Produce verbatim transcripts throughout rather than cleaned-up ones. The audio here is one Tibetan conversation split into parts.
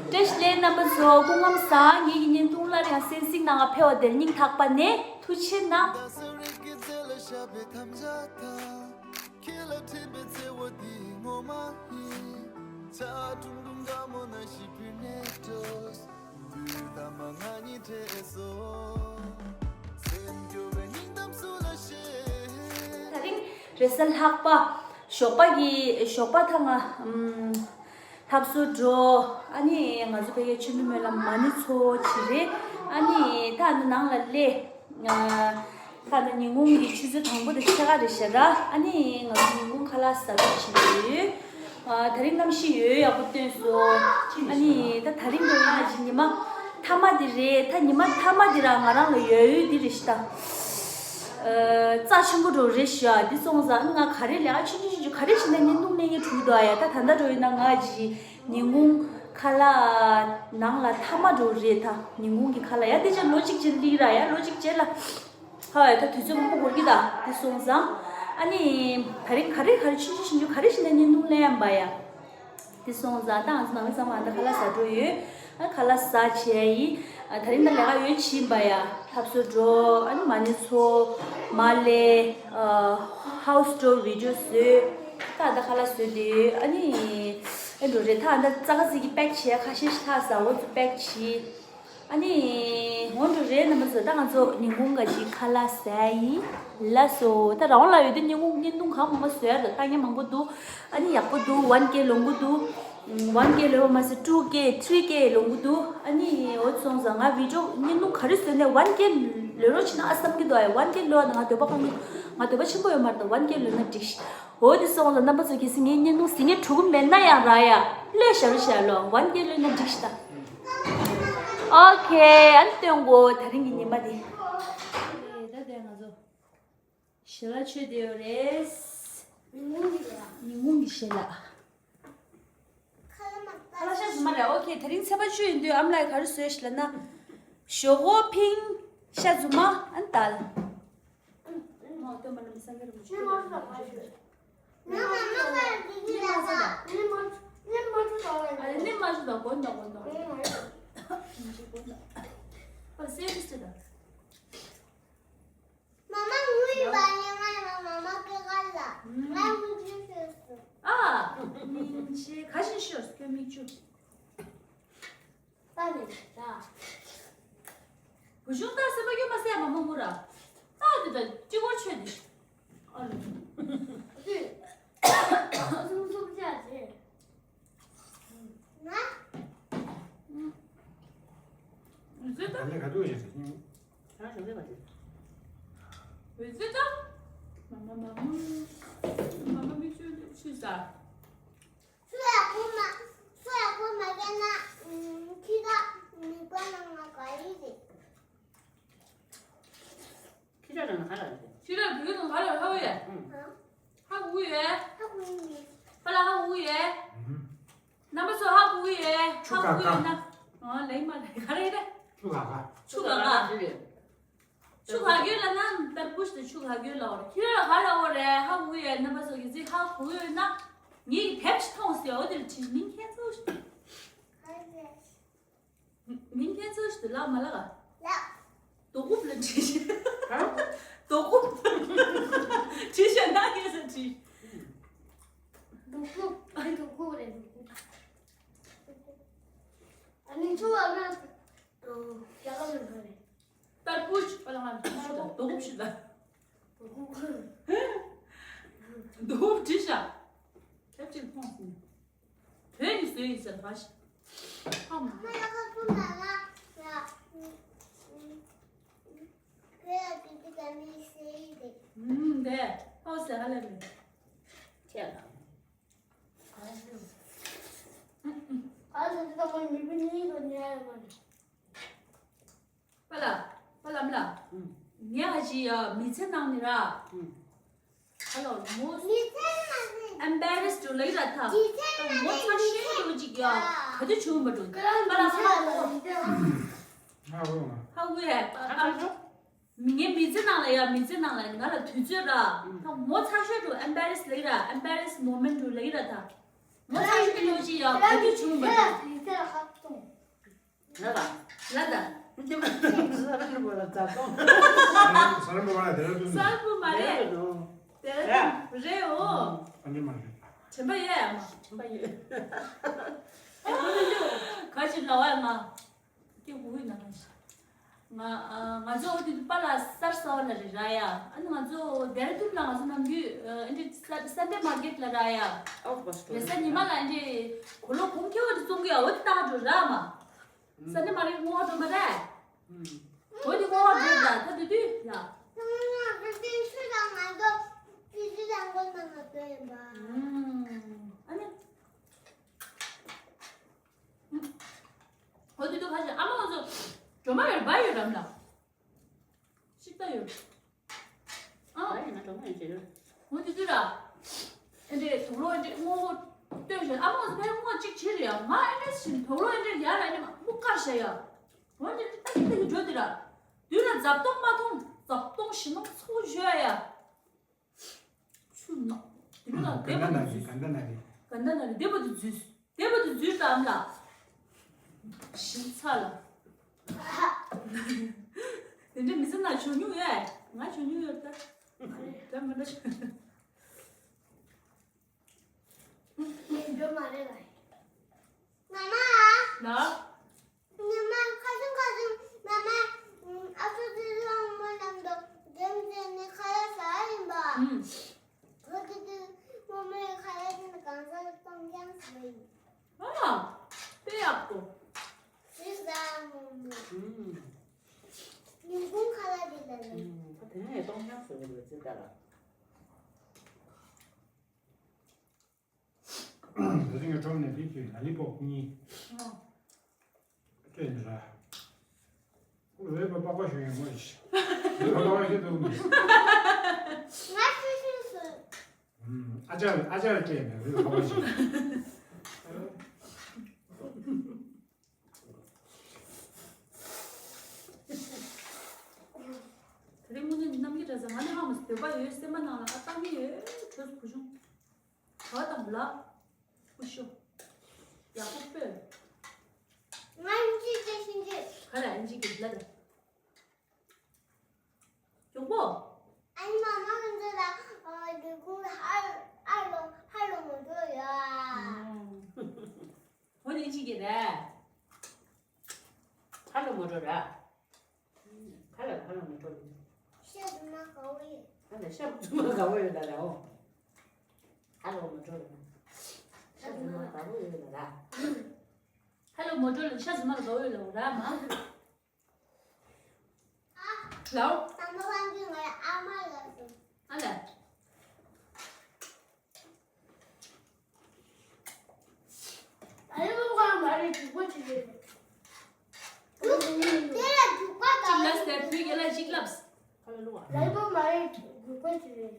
བཀྲ་ཤིས་བདེ་ལེགས་རྣམ་པ་ཚོ། སྐུ་ཁམས་བཟང་། ངེད་ཀྱི་བརྙན་ཐུང་སླར་ཡང་གསན་གཟིགས་གནང་བ་ཕེབས་པ་དེར་སྙིང་ཐག་པ་ནས་ཐུགས་རྗེ་གནང་། ད་རིང་རེས་གཟའ་ལྷག་པ། ཞོགས་པ་གི་ཞོགས་པ་ཐ་ང་ཨམ། ལྷ་གསོལ་འགྲོ། ཨ་ནི་ང་ཚོ་ཕ་གིའི་ཆོས་འབྲེལ་སྨོན་ལམ་མ་ཎི་ཚོགས་བྱེད་རེད། ཨ་ནི་ད་ཨ་ནི་ནང་ལ་སླེབས། ཨ། ད་ཨ་ནི་ཉིན་གུང་གི་ཆུ་ཚོད་དང་པོ་དེ་ཕྱེད་ཀ་རེད་ཤག་ར། ཨ་ནི་ང་ཚོ་ཉིན་གུང་ཁ་ལག་ཟ་འགྲོ་བྱེད་ཀྱི་ཡོད། ཨ། ད་རིང་གནམ་གཤིས་ཡོད་ཡག་པོ་སྟོན་སོང་། ཨ་ནི་ད་ད་རིང་འགྲོ་ཡིན་ན་ཅིག་ཉི་མ་མཐའ་མ་དེ་རེད། ད་ཉི་མ་མཐའ་མ་དེ་ར་ང་རང་ལ་ཡོད་ཡོད་འདི་རེད་ཤག་ད། ཨ། རྩ་ཆེན་པོ་འགྲོ་རེད་ཤག་འདི་སོང་ཙང་ང་ག་རེ་ལས་ཨ་ཆུང་ཆུང་ཆུང་ཆུང་ག་རེ་བྱས་ན་བརྙན་ཐུང་ལེན་གྱི་འགྲོ་གི་འདུག་ཨ། ཡ་ད་ད་ལྟ་འགྲོ་ཡིན་ན་ང་ཅིག་ཉིན་གུང་ཁ་ལག་ནང་ལ་མཐའ་མ་འགྲོ་རེད། ད་ཉིན་གུང་གི་ཁ་ལག་ཡ་དེ་ཅིག་ལོ་གཅིག་རྗེས་སླེབས་ར། ཡ་ལོ་གཅིག་རྗེས་ལ། ཧ་ཡ་ད་དུས་ཚོད་མང་པོ་འགོར་གྱི་ད་དེ་སོང་ཙང་། ཨ་ནི་ད་རིང་ག་རེ་ག་རེ་ཆུང་ཆུང་ཆུང་ཆུང་ག་རེ་བྱས་ན་བརྙན་ཐུང་ལེན་ཡ་འབའ་ཡ། དེ་སོང་ཙང་ད་ང་ཚོ་ནང་མི་ཚང་མ་ད་ཁ་ལག་ཟ་འགྲོ་ཡོད། ཨ་ཁ་ལག་ཟ་བྱས་ཡི། ཨ་ད་རིང་ད་ལས་ཀ་ཡོད་ཕྱིན་པ་ཡ། ལྷ་གསོལ་འགྲོ། ཨ་ནི་མ་ཎི་ཚོགས། མར་སླེབས། ཨ་ཧའུ་སི་ཊུར་བི་ཌི་ཡོ་བཟོས། ད་ད་ཁ་ལག་བཟོས་དེ་ཡོད། ཨ་ནི་ཨེ་འགྲོ་རེད། ད་ད་རྩ་ཁ་ཟིག་གི་པེག་བྱས་ཡ་ཁ་ཤས་ཤིག་ད་ཟ་འོ་ཚོ་པེག་བྱས། ཨ་ནི་འོ་འགྲོ་རེད་རྣམ་པ་ཚོ། ད་ང་ཚོ་ཉིན་གུང་ག་ཅིག་ཁ་ལག་ཟ་ཡི། ལགས་སོ། ད་རང་དབང་ལ་ཡོད་དུས་ཉིན་གུང་བརྙན་ཐུང་གང་མང་མང་བཟོ་ཡ་རེད། ལྟ་མཁན་མང་པོ་འདུག་ཨ་ནི་ཡག་པོ་འདུག་ཝན་ཀེ་ལོན་གྱི་འདུག་ཝན་ཀེ་ལོན་པ་མ་ཟད་ཊུ་ཀེ་ཐི་རི་ཀེ་ལོན་གྱི་འདུག་ཨ་ནི་འོ་སོང་ཙང་ང་བི་ཌི་ཡོ་བརྙན་ཐུང་ག་རེ་བཟོས་ནས་ཝན་ཀེ་ལོན་རོགས་བྱེད་ན་ཨ་བསམ་གྱི་འདུག་ཨ། ཝན་ཀེ་ལོན་ན་ང་འདོད་པ་ཁེངས་ཀྱི། ང་འདོད་པ་ཆེན་པོ་ཡོད་མ་རེད། ཝན་ཀེ་ལོན་ན་འགྲིག་ཤག་འོ་དེ་སོང་ཙང་རྣམ་པ་ཚོ་གལ་སྲིད་ངའི་བརྙན་ཐུང་གཟིགས་མཁན་དྲུག་མེད་ན་ཡང་རག་ཡ། ལོས་བཞག་རོགས་བྱས་ལོ། ཝན་ཀེ་ལོན་ན་འགྲིག་ཤག་ཨོ་ཁེ། ཨ་ནི་སྟོན་གོ་ད་རིང་གི་ཉི་མ་དེ། ད་དེ་ང་ཚོ་ཞལ་ལག་མཆོད་བསྡད་ཡོད་རེད། ཉིན་གུང་གི་ཞལ་ལག་ཁ་ལག་ཤ་ཟུར་མ་རེད། ཨོ་ཁེ། དེ་རིང་ཚེས་པ་བཅུ་ཡིན་དུས་ཨ་མ་ལགས་ག་རེ་བཟོས་ཤག་ལབ་ན། ཞོག་ཁོག་ཕིང་། ཤ་ཟུར་མ། ཨ་ནི་དལ། མ་སྟོན་པ་རྣམས་སངས་རྒྱས་རིན་པོ་ཆེ། ཨ་ནི་མ་ཟོས་དང་། གོན་དང་། གོན་དང་། ཨ་སེ་རིས་དང་། མ་མ་ངུས་པ་ཡིན། ང་མ་མ་སྐད་ག་ལ་ང་མི་ཅི་ཤོད་སོང་། ཨ། མིན་ཆེ་ག་ཞིག་ཤོད་སྐྱོ་མིག་ཆུ། པ་ནི་ད། བུ་ཆུང་ད་སེམས་པ་སྐྱོ་མ་སེ་མ་མ་ངུ་ར། ད་དེ་ད་ཅི་གོ་ཆོད་དེ། ཨ་ལ། དུས། སུམ་སུམ་བྱ་ཆེ། ང་། ཟོས་ད། ད་ལས་ག་དུས་ཡིན་ཟེར་ནི། ད་ཞོགས་པ་དེ། ཟོས་ད། མ་མ་མ་མ། མ་མ་མིག་ཆུ་ཆུ་ཟ། ཚུར་ལ་ཁོ་མ། ཚུར་ལ་ཁོ་མ་བྱས་ན། ཁྱི་ད་མི་པ་ན་ང་ག་ཡི་རེད། ཁྱི་ད་ན་ག་ལ་རེད། ཁྱི་ད་བུ་ན་ག་ལ་ཧ་བུ་ཡ། ཧ་གོ་ཡོད། ཧ་གོ་ཡོད། ཧ་ལ་ཧ་གོ་ཡོད། རྣམ་པ་ཚོ་ཧ་གོ་ཡོད། ཧ་གོ་ཡོད་ན། ཨ་ལེགས་མ་ལེགས་ག་རེ་རེད། ཆུ་ག་ག་ཆུ་ག་ག་ཆུ་ག་ག་ཡོད་ལ་ན་ཏར་པུཤ་དེ་ཆུ་ག་ག་ཡོད་ལ་བ་རེད། ཁྱི་ད་ག་ལ་བ་རེད། ཧ་གོ་ཡོད། རྣམ་པ་ཚོ་གི་ཚིག་ཧ་གོ་ཡོད་ན། ངའི་ཕེབས་ཤི་མཐོང་ཟེར་འོ་དེ་ལ་ཁྲིད་མིན་ཁྱེད་ཚོ། མིང་ཁྱེད་ཚོ་ཞིག་ཏུ་ལགས་མ་ལགས། ལགས། རྡོ་རྐུབ་ལ་བྲིས་ཤག་ཧ། རྡོ་རྐུབ། བྲིས་ཤག་ན་ཁྱེད་ཚོ་བྲིས། རྡོ་རྐུབ། ཨ་རྡོ་རྐུབ་རེད་རྡོ་རྐུབ། ཨ་ནི་ཆུ་བ་ན། རྒྱ་ལ་མི་ཕ་རེད། ཏར་པུཇ་པ་ལ་ང་ཆུ་ད་རྡོ་རྐུབ་ཞིག་ལ། རྡོ་རྐུབ། རྡོ་རྐུབ་བྲིས་ཤག་ཁྱབ་ཅིག་མཐོང་སོང་། བོད་ནས་བཟོས་ཡིན་ཟེར་བ་ཞིག་ཧ་མ་གོ། ཨུམ་དེ་ཧ་ཟེར་ཧ་ལས་མེད། ཁྱེད་ལ། པ་ལ། པ་ལམ་ལ། ངས་ཧ་ཅི་ཡ་མི་ཚེ་ནང་ནི་ར། ཧ་ལོ་མོ། མི་ཚེ་ནང་ནི། ཨེམ་བེ་རེ་སི་འགྲོ་ལེ་ར་ཐ། མི་ཚེ་ནང་ནི། མོ་ཚ་ཤེས་འགྲོ་ཅིག་ཡ། ག་དུས་བྱུང་མ་འགྲོ། པ་ལ་ཧ་ལོ། ཧ་གོ་ཡ། ངའི་མི་ཚེ་ནང་ལ་ཡ་མི་ཚེ་ནང་ལ་ང་ལ་དུས་ཚོད་ར། ད་མོ་ཚ་ཤོས་འགྲོ་ཨེམ་བེ་རེ་སི་ལེ་ར་ཨེམ་བེ་རེ་སི་མོ་མེན་ཊ་འགྲོ་ལེ་ར་ཐ། མོ་ཚ་ཤོས་འགྲོ་ཅིག་ཡ་ག་དུས་བྱུང་མ་འགྲོ། ལ་ལ་ལ་ད། ས་རམ་པ་ལ་ཛ་སྟོང་། ས་རམ་པ་ལ་དེ་ར་དུ། ས་རམ་པ་མ་རེད། དེ་ར་དུ་རེད་འོ། ཨ་ནི་མ་རེད། དྲན་པ་ཡོད་ཡ་མ། དྲན་པ་ཡོད། ཨ་ཁོ་ཚོ་ག་ཅིག་ལ་བ་ཡ་མ། སྐྱེ་དགུ་ཡིན་ན་མ་ཤི། ང་ང་ཚོ་འོ་དེ་དུ་པ་ལ་སར་ས་བ་ལ་རེད་ར་ཡ། ཨ་ནི་ང་ཚོ་དེ་ར་དུ་ལ་ང་ཚོ་ནམ་རྒྱུན་ཨ་འདི་སན་ཌེ་མར་ཀེཊ་ལ་ར་ཡ། ཨོ་བ་སྟོ། རེས་གཟའ་ཉི་མ་ལ་ཨ་འདི་གོ་ལོ་གོང་ཁེ་བ་དུ་བཙོང་གི་ཡ། འོ་དེ་བཏང་འགྲོ་ར་མ། སན་ཌེ་མར་ཀེཊ་སྔོན་འགྲོ་མ་རེད། འོ་དེ་སྔོན་འགྲོ་ར་ད་དུ་དུ་ཡ། ཨ་ནི། འོ་དེ་དུ་ཁ་ཤས་ཨ་མ་ང་ཚོ་སྒྲོལ་མ་ཡོད་པ་ཡོད་རམ་ལ། ཤིག་ད་ཡོད། ཨ། ད་ཡིན་ན་སྒྲོལ་མ་ཡོད་ཅེས་ཡོད། འོ་དེ་དུ་ར། ཨེ་འདྲས་དུག་ལོག་ཨེ་འདྲས་སྔོ་སྔོ་ལྟོས་བྱས། ཨ་མ་ང་ཚོ་ཕའི་སྔོ་གཅིག་བྱེད་རེད་ཡ། ང་ཨེ་འདྲས་ཞིག་དུག་ལོག་ཨེ་འདྲས་ཡར་ཨེ་འདྲས་མ་སྨུག་དཀར་བྱས་ཡ། འོ་འདྲས་ཏག་ཏག་གི་འགྲོ་དེ་ར། དུས་ལ་འཛབ་སྟོང་མ་མཐོང་། འཛབ་སྟོང་ཞིམ་མོ་ཚོ་བཞོ་ཡ། ཆུ་ནག་དེ་ལ་ག་འདྲ་ན་རེད། ག་འདྲ་ན་རེད། ག་འདྲ་ན་རེད། བདེ་པོ་དུ་འཛུལ། བདེ་པོ་དུ་འཛུལ་དམ་ལ། ཞིམ་ཚ་ལ། དེ་འདྲ་མི་ཚེ་ན་བྱུང་མྱོང་ཡོད། ང་བྱུང་མྱོང་ཡོད་ད། ད་མི་འདྲ་བྱུང་། ཡིན་རྒྱུ་མ་རེད་ལ། མ་མ། ལ། ཉི་མ་ཁ་སང་ཁ་སང་མ་མ་ཨ་ཕ་ཚོ་ལ་མོ་ལམ་དུ་འགྲེམས་བྱས་ནས་ཁ་ལག་ཟ་ཡིན་པ། ཨུམ། བུ་དེ་དུས་རྨོ་མོའི་ཁ་ལག་དེ་ནི་གང་ཟག་སྟོང་རྐྱང་ཟ་ཡིན། ཨ། དཔེ་ཡག་པོ། ཟི་ཟ་རྨོ་མོ། ཨུམ། ཉིན་གུང་ཁ་ལག་དེ་ལ་ལས། ཨུམ། ད་དེ་ནས་སྟོང་རྐྱང་ཟ་གི་འདུག་ཙི་ལྟ་ལ། ད་ཐེངས་ཀྱི་ཐོག་ནས་དེ་ཚོའི་ལ་ལི་པོབ་གཉིས། ཨོ། སྤྲད་ནི་ར། ཁོ་རོས་པ་པགས་པ་ཞུ་ཡོང་མོ་ཞིག་རོས་པ་པགས་པ་ཞིག་འདུག་མི། ང་ཤི་ཤི་སུ། ཨ་ཅག་ཨ་ཅག་སྤྲད་ནས་རོས་པ་པགས་པ་ཞིག་དེ་རིང་དངོས་གནས་རྣམ་རྒྱལ་གྲྭ་ཚང་ང་ནི་ཧ་མ་སི་འདོད་པ་ཡོད་སེམས་པ་ནང་ལ་ཨ་བཏང་གི་ཡོད། བོད་བུ་ཆུང་། ག་དང་ལ། སྐུ་ཞོ། ཡག་པོ་སྤོས། ང་ཨིན་ཇི་སྐད་ཤེས་ཀྱི། ག་ལ་ཨིན་ཇི་སྐད་ལ་ད། མགྱོགས་པོ། ཨ་ནི་མ་མ་གི་འདི་ལ་ཨ་ལུས་ཁུངས་ཧ་ཧ་ལོ་ཧ་ལོ་མོ་འགྲོ་ཡ། འོ་ནི་ཨིན་ཇི་སྐད་རེད། ཧ་ལོ་མོ་འགྲོ་ར། ཁ་ལ་ཁ་ལ་མི་འགྲོ་མི་འདུག་ཤ་རྫུན་མ་དགའ་བོ་ཡོད། ཁ་ལ་ཤ་རྫུན་མ་དགའ་བོ་ཡོད་ལ་ར་འོ། ཁ་ལ་མི་འགྲོ་ལ། ཤ་རྫུན་མ་དགའ་བོ་ཡོད་ལ་ར། ཁ་ལ་མི་འགྲོ་ལ་ཤ་རྫུན་མ་དགའ་བོ་ཡོད་ལ་འོ་ར་མ། ལའོ། དང་པོ་ཁང་གི་ངའི་ཨ་མ་ལ་སོང་། ཨ་ལ། ལ་ལི་པོབ་གང་མ་རེད་རྒྱུག་པ་ཅིག་རེད། རྒྱུག་དེ་ལ་རྒྱུག་པ་གཅིག་ལབ་སྟེ་བུ་ཡ་ལ་གཅིག་ལབས། ལ་ལི་པོབ་མ་རེད་རྒྱུག་པ་ཅིག་རེད།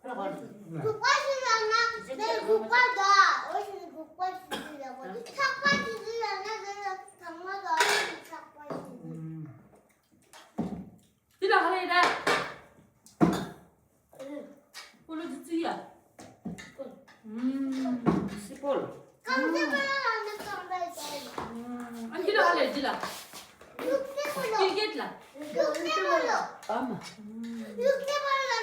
རྒྱུག་པ་ཞིག་ལབ་ན་དེ་རྒྱུག་པ་འདྲ། འོ་ཞིག་རྒྱུག་པ་ཞིག་ལབ་དགོས། ཆག་པ་ཞིག་ལབ་ན་དེ་ལ་གང་མ་འདྲ། ཆག་པ་ཞིག་འདི་ལ་ཧ་ལས་ར། སྤོ་ལོ་འདི་རྩི་ཡ། སི་པོལ། རྐང་རྩེད་སྤོ་ལོ་ལ་ནི་རྐང་པའི་རྩེད། ཨ་འདི་ལ་ཧ་ལས་འདི་ལ། རྒྱུག་རྩེད་སྤོ་ལོ། ཀི་རི་ཀེཊ་ལ། རྒྱུག་རྩེད་སྤོ་ལོ། ཨ་མ། རྒྱུག་རྩེད་སྤོ་ལོ་ལ་ན་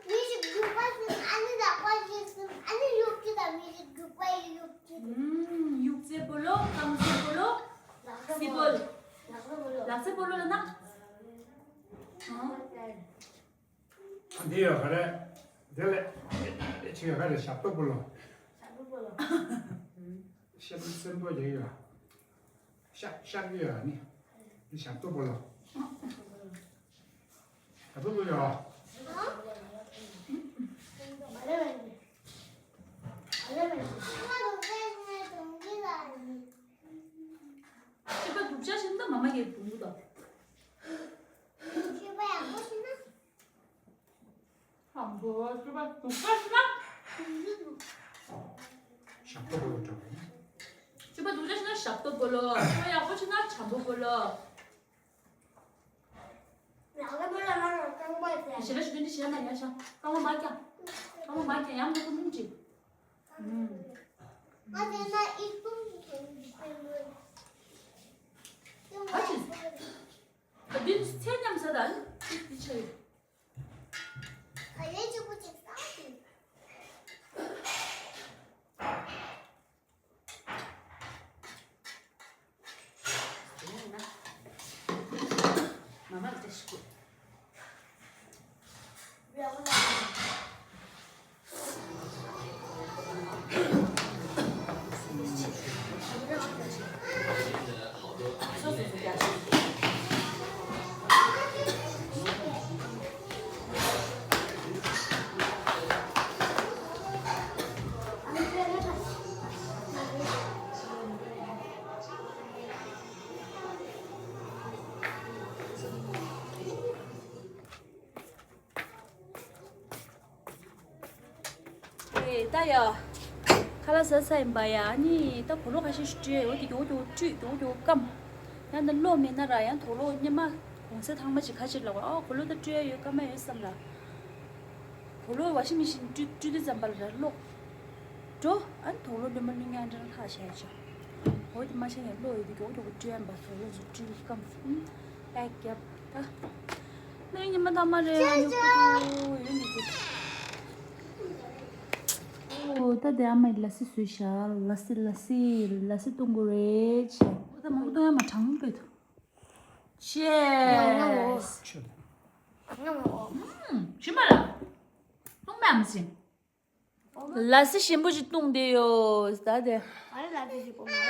མི་ཞིག་རྒྱུག་པ་ཟིན། ཨ་ནི་ལག་པ་ཞིག་ཟིན། ཨ་ནི་གཡུག་གི་དང་མི་ཞིག་རྒྱུག་པ་ཡི་གཡུག་གི། རྒྱུག་རྩེད་སྤོ་ལོ། རྐང་རྩེད་སྤོ་ལོ། སི་པོལ། ལག་རྩེད་སྤོ་ལོ་ལ་ན། འདི་ཡོད་ག་རེད། དེ་ལས་ཅི་ཡོད་ག་རེད། ཞབས་ཏོག་སྤོ་ལོ། ཞབས་ཏོག་སྤོ་ལོ། ཤ་སེམས་པོ་ཡོད་ཡོད། ཤ་ཤ་ཡོད་ནི། འདི་ཞབས་ཏོག་སྤོ་ལོ། ཞབས་ཏོག་སྤོ་ཡོད། སྤྱོད་པ་སྡུག་ཅག་ཤིན་ཏུ་མ་མ་ཡིན་པ་འདུག་ད། སྤྱོད་པ་ཡག་པོ་ཤེས་ན། དང་པོ་སྤྱོད་པ་སྡུག་ཅག་ཤེས་ན། ཞབས་ཏོག་སྤོ་ལོ་འདྲ་བ་ཡིན། སྤྱོད་པ་སྡུག་ཅག་ཤེས་ན་ཞབས་ཏོག་སྤོ་ལོ། སྤྱོད་པ་ཡག་པོ་ཤེས་ན་བྱམས་པོ་སྤོ་ལོ། ལག་པ་སྤོ་ལོ་ལ་རྐང་པ་ཡ། ཞེ་ལ་ཞུ་དོན་འདི་ཞེ་ལ་མ་ཡ་ཤ། རྐང་པ་མ་བརྐྱང་། རྐང་པ་མ་བརྐྱང་ཡང་མ་ཀུན་སློང་ཅིག་ང་དེ་ན་ཨི་ཏུང་གི་དོན་འདི་སྤེལ་མོད། ཨེ། ད་ཡ། ཁ་ལག་ཟ་ས་ཡིན་པ་ཡ། ཨ་ནི་ད་གོས་ལོག་ཁ་ཤས་ཤིག་བཀྲུས། འོ་དེ་མགྱོགས་མགྱོགས་བཀྲུས། མགྱོགས་མགྱོགས་སྐམ། ཡང་ད་གློག་མེད་ན་ར། ཡང་དུག་ལོག་སྔོན་མ་གོང་ཚད་ཐང་མ་ཅིག་ཁ་ཕྱིར་ལབ་པ། ཨོ་གོས་ལོག་ད་བཀྲུས་ཡ་ཡོད། སྐམ་ཡ་ཡོད་བསམ་ལ། གོས་ལོག་ཝ་ཤིང་མེ་ཤིན་བཀྲུས་བཀྲུས་དུས་ཙམ་པ་ལ་ར་གློག་འགྲོ། ཨ་ནི་དུག་ལོག་བླུན་པ་བླུན་ངན་འདྲ་ལྷག་བཞག་ཡ་ཅིག་འོ་དེ་མ་བྱས་ཡ། གློག་ཡོད་དུས་མགྱོགས་མགྱོགས་བཀྲུས་ཡ་ཡིན་པ། དུག་ལོག་ཅིག་བཀྲུས་སྐམ། ཨུམ། པེག་བརྒྱབ་ད། ནི་ཉི་མ་ཐ་མ་རེད། ཨ་ནི་ཁུ་ཁུ་ཡོད་ནི་ཁུ། ཨོ་ད་དེ་ཨ་མས་ལ་སི་བཟོས་ཤག་ལ་སི་ལ་སི་ལ་སི་བཏུང་དགོས་རེད་ཅེས། ཨོ་ད་མང་པོ་བཏུང་ཡ་མ། གྲང་མོ་དཔེ་འདུག་ཆེས། ང་ངོ་། ང་ངོ། ཨུམ། ཤི་མ་ལ། བཏུང་མེད་ཨ་མ་ཟིན། ལ་སི་ཞིམ་པོ་ཞིག་བཏུང་བསྡད་ཡོད་ད་དེ། ཨ་རེ་ལ་དེ་ཞིག་གོ་མ་རེད་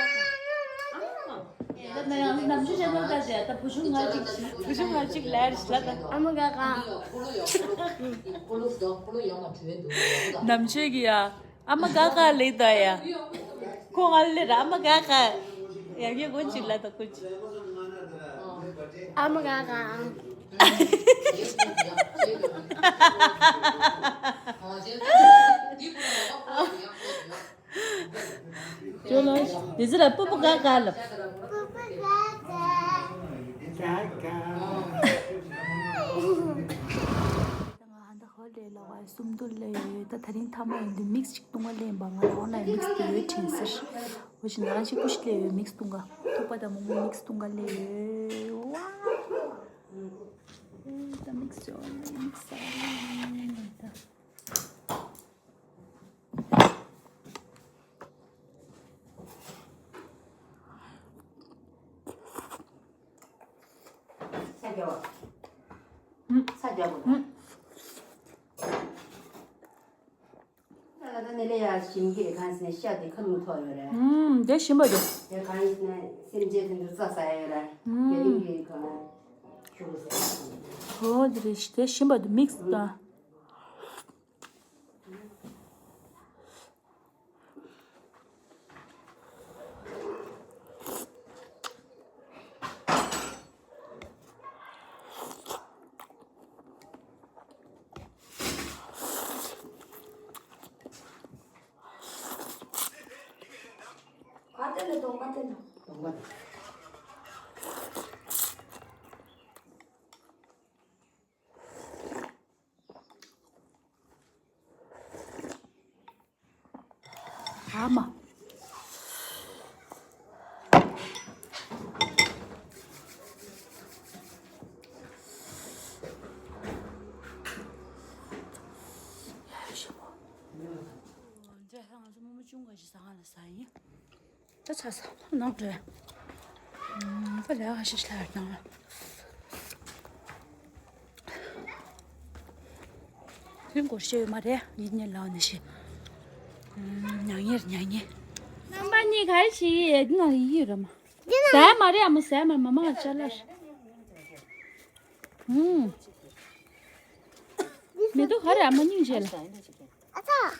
ད། ད་ནམ་རྒྱུན་བྱས་ན་ད་དེ་ད་བུ་ཆུང་ང་གཅིག་བྱས། བུ་ཆུང་ང་གཅིག་ལས་རེད་ལ་ད། ཨ་མ་ག་ག་ནམ་ཆོས་ཀྱི་ཡ། ཨ་མ་ག་ག་ལེགས་ད་ཡ། ཁོ་ང་ལེ་ར་ཨ་མ་ག་ག་ཡ་གི་ཀོ་ཅི་ལ་ད་ཀོ་ཅི། ཨ་མ་ག་ག་ཅོ་ལོ། དེ་ཟེར་ལ་པུ་པུ་ག་ག་ལབ། པུ་པུ་ག་ག་ག་ག་ང་ཧ་ད་ཧོ་ལེ་ལ་བ་སུམ་དུ་ལེ་ཡོད། ད་ད་རིང་ཐ་མ་ཡིན་དུས་མིག་སི་ཅིག་བཏུང་བ་ལེན་པ། ང་ལ་ཨོན་ལ་ཡིན་མིག་སི་དེ་ཡོད་དྲན་ཟེར། འོ་ཞིག་ང་རང་ཅིག་ཀུ་ཤི་ལེ་ཡོད། མིག་སི་བཏུང་ག་ཐུག་པ་དང་མོག་མོག་མིག་སི་བཏུང་ག་ལེ་ཡོད། ཝའོ། ད་མིག་སི་ཡོད་མིག་སི་ཡོད་ད། ས་རྒྱ་བ། ཨུམ། ས་རྒྱ་བ། ཨུམ། ད་ལ་ད་ནི་ལས་ཡ་ཞིམ་གྱི་རེད། གང་ཟེར་ན་ཤ་དེ་ཁ་ནུ་ཐོག་ཡོད་རེད། ཨུམ། དེ་ཞིམ་པ་འདུག་དེ་གང་ཡིན་ཟེར་ན་སེམས་ཅན་དེ་ཚོ་རྩྭ་ཟ་ཡ་ཡོད་རེད། ཨུམ། རྒྱ་དེ་གི་གང་ཞུ་ཟེར། ཨོ་དེ་རེད། དེ་ཞིམ་པ་འདུག་མིག་སི་དང་། ཨ་མ། ཡ་ཞིམ་པོ། འདི་ང་ཚོ་རྨོ་མོ་ཆུང་ཁ་ཞིག་ཟ་ཁང་ལ་ཟ་ཡིན། ད་ཚ་ས་ནོག་འདྲ། ཨམ། ད་ལས་ཁ་ཤས་ཤིག་ལ་ཡར་བཏང་ལ། ཐུན་སྐོར་ཤེས་ཡོད་མ་རེད། ཡིན་ཉེ་ལའོ་ནི་ཤི། ཨམ། ཉག་ཉེར་ཉག་ཉེ། རྣམ་པ་གཉིས་ག་རེ་བྱེད་ཡི་ཡོད། འདི་ན་ཡི་ཡོད་ར་མ། ཟས་མ་རེད་ཨ་མ། ཟས་མ་རེད། མ་མ་ང་ཅ་ལག་རེད། ཨུམ། མེ་ཏོག་ག་རེ་ཨ་མ། སྙིང་རྗེ་ལ། ཨ་ཚ།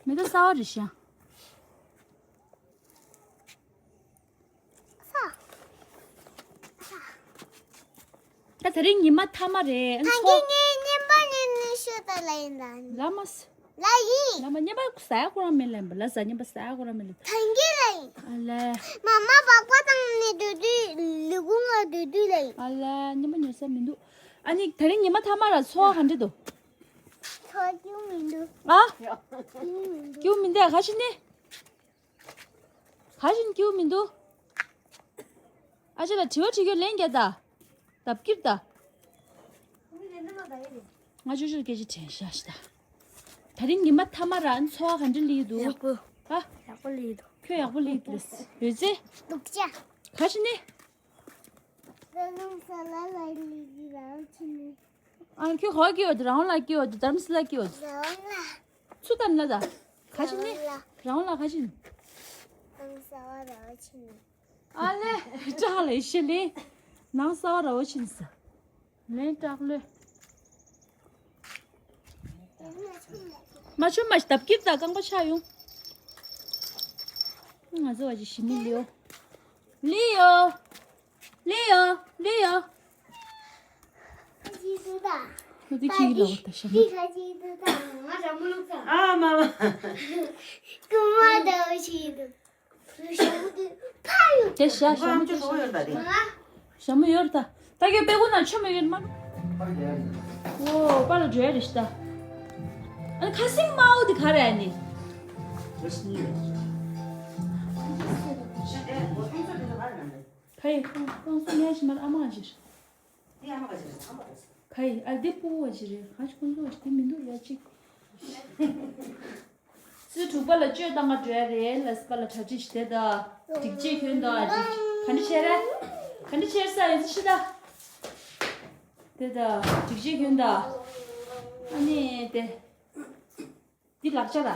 མེ་ཏོག་གསར་བ་རེད་ཤག་ད་དེ་རིང་ཉི་མ་ཐ་མ་རེད། ད་གིན་ངས་རྔན་པ་ཉོས་ནས་ཤོད་ད་ལ་ཡིན་ད། ལ་མ་ཟ། ལ་ཡིན། ལ་མ་རྔན་པ་ཟ་ཡ་ཁོ་རང་མེད་ལ་ཡིན་པ། ལ་ཟ། རྔན་པ་ཟ་ཡ་ཁོ་རང་མེད་ལ། ད་གིན་ལ་ཡིན། ཨ་ལས། མ་མ་སྦག་སྦག་བཏང་ནས་སྡོད་དུས་ལུས་ཁུངས་ལ་སྡོད་དུས་ལ་ཡིན། ཨ་ལས། རྔན་པ་ཉོ་ས་མི་འདུག་ཨ་ནི་དེ་རིང་ཉི་མ་ཐ་མ་ར་འཚོ་བ་ག་འདྲ་འདུག་འཚོ་བ་སྐྱིད་པོ་མི་འདུག་ཨ། སྐྱིད་པོ་མི་འདུག་སྐྱིད་པོ་མི་འདུག་ག་ཞིག་ནི། ག་ཞིག་སྐྱིད་པོ་མི་འདུག་ཨ་ཅེ་ལ་དྲི་བ་དྲི་རྒྱུ་ལན་རྒྱག་ད། ལྡབ་ཀྱིར་ད། ང་ཅོ་ཅོར་སྐད་ཆ་དྲན་ཤག་ཤི་ད། དེ་རིང་ཉི་མ་ཐ་མ་ར་འཚོ་བ་ག་འདྲ་ལི་འདུག་ཡག་པོ། ཨ། ཡག་པོ་ལི་འདུག་ཁྱོད་ཡག་པོ་ལི་འདུག་ཡོད་ཚེ། སྡུག་ཅག་ག་ཞིག་ནི། རྡ་རམ་ས་ལ་ལ་ལི་ལི་རང་ཆི་ནི། ཨ་ཁྱོད་ག་པར་སྐྱེས་ཡོད། རང་ལ་སྐྱེས་ཡོད། རྡ་རམ་ས་ལ་སྐྱེས་ཡོད། རང་ལ། ཚུར་ལྟ་ན་ད། ག་ཅི་ནི། རང་ལ། རང་ལ་ག་ཅི་ནི། རང་ས་བ་ར་བ་ཆི་ནི། ཨ་ལེ། སྐྲག་ལེ་ཤི་ལེ། ནང་ས་བ་ར་བ་ཆི་ནི་ས། ལན་སྐྲག་ལོས། མ་ཆུ་མ་ཞིག་བརྡབ་ཀྱིར་དང་རྐང་པ་ཆག་ཡོང་། ང་ཚོ་བ་ཅི་ཞི་མི་ལིའོ། ལིའོ། ལིའོ། ལིའོ། ཁ་ཅིག་ཏུ་ད། ཁོ་ཚོ་ཁྱི་ལ་འོ་ད་ཤ་མ། ཁ་ཅིག་ཏུ་ད། ང་ར་མུ་ལུག་ད། ཨ་མ་མ། ཀུ་མ་ད་འོ་ཞིག་ཏུ། དེ་ཤ་ཤ་མོ་དེ་ཤ་ཤ་མོ་ཡོད་ད། ད་གི་པེ་ཀོ་ན་ཆོ་མེ་ཡོད་མ། ཨོ་པ་ལ་འགྲོ་ཡ་རེ་ཤི་ད། ཨ་ཁ་སིང་མའོ་དེ་ག་རེ་ཨ་ནི། ཁ་ཡི་ཁོང་ཁོང་སུ་ཉལ་ཞི་མར་ཨ་མ་ཞིག་ཁ་ཡི་ཨ་དེ་པུ་བ་ཞིག་རེད། ཁ་ཅིག་ཁོང་ཚོ་བ་ཞིག་དེ་མི་འདུག་ཡ་གཅིག་ཚེས་དྲུག་པ་ལ་བཅོས་བཏང་ག་འགྲོ་ཡ་རེད་ལ་སི་པ་ལ་གྲ་སྒྲིག་ཞིག་དེ་ད། སྒྲིག་ཆས་གྱོན་ད་སྒྲིག་ག་འདྲ་བྱས་ར། ག་འདྲ་བྱས་ས་ཡོད་ཚེ་ཤི་ད། དེ་ད་སྒྲིག་ཆས་གྱོན་ད། ཨ་ནི་དེ། འདི་ལག་ཆ་ད།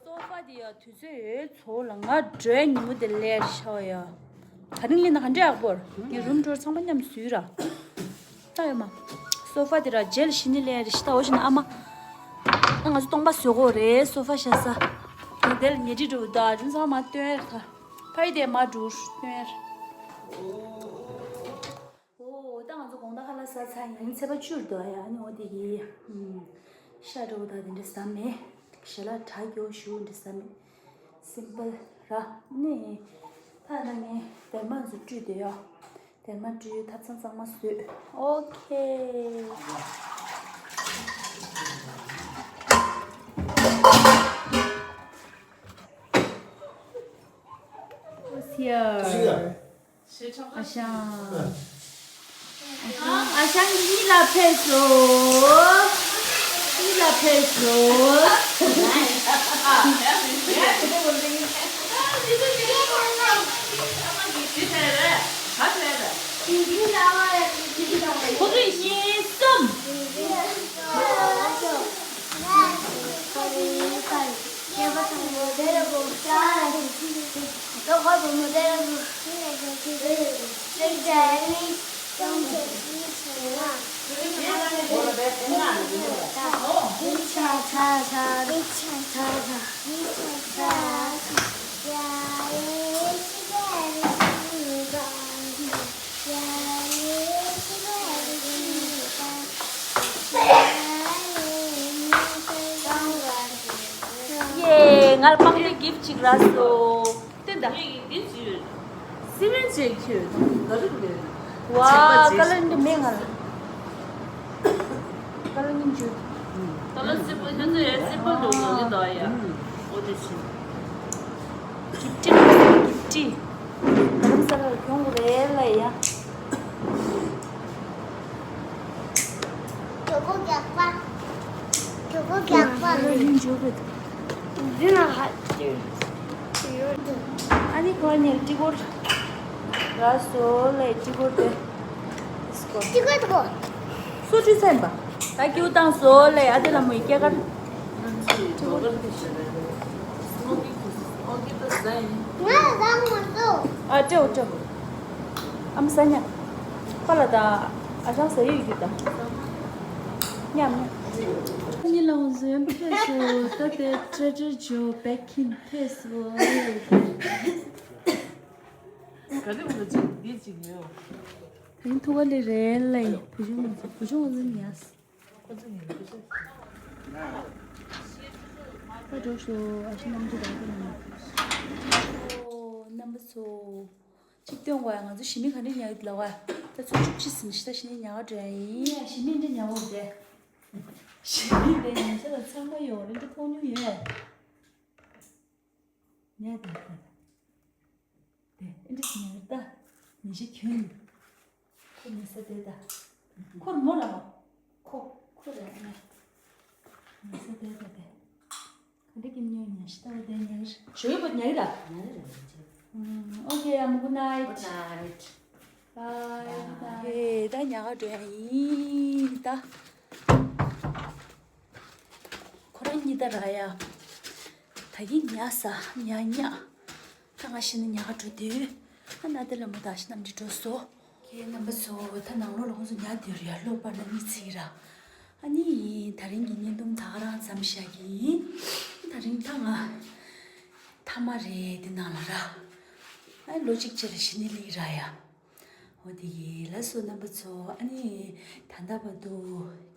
སོ་ཕ་དེ་ཡ་དུས་ཚོད་ཡོད་ཚོ་ལ་ང་འགྲོའི་ཉིན་མོ་དེ་ལས་ཤ་བ་ཡ། ད་རིང་ལས་ན་ག་འདྲ་ཡག་པོར་ངའི་རུམ་ཊུར་ཚང་མ་མཉམ་བཟོས་ར། ལྟ་ཡོད་མ། སོ་ཕ་དེ་ར་རྗེས་ལ་ཞི་ནི་ལས་རེ་ཞི་ད་འོ་ཞི་ན་ཨ་མ། ཨ་ང་ཚོ་སྟོང་པ་བཟོ་གོ་རེད་སོ་ཕ་ཤ་ས། ངས་དེ་ལ་ཉལ་ཁྲི་འགྲོ་ད་རིན་ཚང་མ་སྟོན་ཡར་ད། ཕ་ཡི་དེ་མ་འགྲུར་སྟོན་ཡར། ཨོ་ད་ང་ཚོ་དགོང་དག་ཁ་ལག་ཟ་ཚར་ཡིན་ཚེས་པ་བཅུར་འདུག་ཡ་ཨ་ནི་འོ་དེ་གི། ཤ་འགྲོ་ད་དེ་འདྲ་ཟ་མེད། ཞལ་ལག་དྲ་རྒྱོ་ཞུ་འདྲ་ཟ་མེད། སིམ་པལ་ར་ནི། ད་ལྟ་ངས་སྡེར་མ་ཚོ་བཀྲུས་དེ་ཡོད། སྡེར་མ་བཀྲུས་ཐབ་ཚང་གཙང་མ་བཟོས། ཨོ་ཁེ། Who's here? ཨ་ཞང་། ཨ་ཞང་གཉིད་ལ་ཕེབས་སོ། གཉིད་ལ་ཕེབས་སོ། ཁོ་ཚོས་གཉིས་གསུམ། ཡེ། ང་ལ་པང་གདན་གིབ་ཅིག་རག་སོང་། དེ་འདྲ། སི་ཝིན་ཅེ་ཁྱོད་ག་རེ་རེད། ཝ། ཀ་ལར་འདི་མེད་ང་ལ། ཀ་ལར་སྙིང་རྗེ། ཀ་ལར་སི་པལ་ཁྱོད་ཚོ་ཡང་སི་པལ་འདུག་ནོར་གྱི་འདུག་ཡ། འོ་དེ་ཕྱིན། གིབ་ཏི་གིབ་ཏི། རྡ་རམ་ས་ལར་གྱོང་གི་རེད་ལ་ཡ། གྲོད་ཁོག་རྒྱགས་པ། གྲོད་ཁོག་རྒྱགས་པ། ཡིན་འཇུག་གི་འདི་ན་ཧ་ཅི་ཡོད་འདུག་ཨ་ནི་ཁོ་ནི་ཏི་གོར་ར་སོ་ལེ་ཏི་གོར་དེ། ཏི་གོར་ཏི་གོར། སོ་བཅུ་ཚན་པ། ད་ཀྱུ་བཏང་སོ་ལེ་ཨ་དེ་ལ་མོ་ཡི་སྐྱེ་གར། ང་ལ་བཏང་མ་འདུག་ཨ་སྤྲེའུ་སྤྲེའུ། ཨ་མ་ཟ་ཉ། ཁ་ལ་དང་ཨ་ཞང་ཟ་ཡི་ཡོད་རྒྱུ་དང་། ཉམས་ཉམས། ཉི་ལ་འོ་ཟོན་ཕེབས་སོ། ད་དེ་ཁྲ་ཁྲ་ཇོ་བེག་ཁིན་ཕེབས་སོ། ག་རེ་འོ་ཅིག་འདི་ཅིག་ཉོས། དེ་ཐུག་ག་ལེ་རེད་ལེ། བུ་ཆུང་བུ་ཆུང་འོ་ཟོན་ཉ། ཁོ་ཚོ་ཉིན་ཁོ་ཚོ། ད་འགྲོ་ཤོག་ཨ་ཞེ་གནམ་གྲུ་དང་པོ་ནང་། ཨོ་རྣམ་པ་ཚོ། གཅིག་སྟོན་དགོས་ཡ། ང་ཚོ་ཞི་མི་ག་འདྲ་ཉལ་ཡོད་ལབ་པ། ད་ཚོ་བཅུ་གཅིག་ཟིན་ཤི་ད་ཞི་མི་ཉལ་ག་འགྲོ་ཡ་ཡིན། ཡ་ཞི་མི་འདྲ་ཉལ་བོ་རེད། ཞི་མི་འདྲ་ཉལ་ཤ་ལ་ཚང་མ་ཡོད་རེད། འདྲ་མཐོང་མྱོང་ཡོད། ཉལ་དང་ད་ད། དེ་ཨེ་འདྲ་ཞིག་ཉལ་ད། ཉལ་ཤ་གྱོན། ཁོ་ཉལ་ས་དེ་ད། ཁོ་མོ་ལ་མ། ཁོ་ཁོ་ལ་ཉལ། ཉལ་ས་དེ་ད་དེ། ག་འདྲ་གི་ ཉལ་ཉལ་ཤི་ཏའོ་དེ་ཉལ་ཞོ་ཡོད་པ་ཉལ་ར། ཉལ་ར་ཉལ་ཅིག་ཨོ་ཁེ་ཡ་མོ། Good night. Good night. Bye. Good night. ཨེ་ད་ཉལ་ག་འགྲོ་ཡ་ཡིན་ད། ཁོ་རང་གཉིས་ད་ར་ཡ། ད་གིན་ཉལ་ས་ཉལ་ཉལ། ད་ང་ཤི་ན་ཉལ་ག་འགྲོ་དུས། ཨ་ན་དེ་ལ་མོ་ད་ཤི་ནམ་འདི་འགྲོ་སོ། ཁྱེད་རྣམ་པ་ཚོ་ད་ནང་ལོགས་ལ་ཁོང་ཚོ་ཉལ་དུས་ཡར་ལོག་པར་ན་མི་ཚིག་ར། ཨ་ནི་ད་རིང་གི་བརྙན་ཐུང་ད་ག་རང་མཚམས་བཞག་གི་ཡིན། ད་རིང་ད་ང་ཐ་མ་རེད་འདི་ནང་ལ་ར། ཨ་ལོ་གཅིག་རྗེས་ལ་གཞི་ནས་སླེབས་ར་ཡ། འོ་དེ་གི་ལགས་སོ་རྣམ་པ་ཚོ། ཨ་ནི་ད་ལྟ་བར་དུ་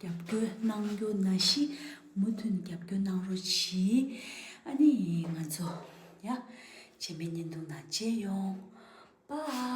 རྒྱབ་སྐྱོར་གནང་རྒྱུ་ནང་བཞིན་མུ་མཐུད་རྒྱབ་སྐྱོར་གནང་རོགས་གྱིས། ཨ་ནི་ང་ཚོ་ཡ་རྗེས་མའི་བརྙན་ཐུང་ནང་མཇལ་ཡོང་། Bye.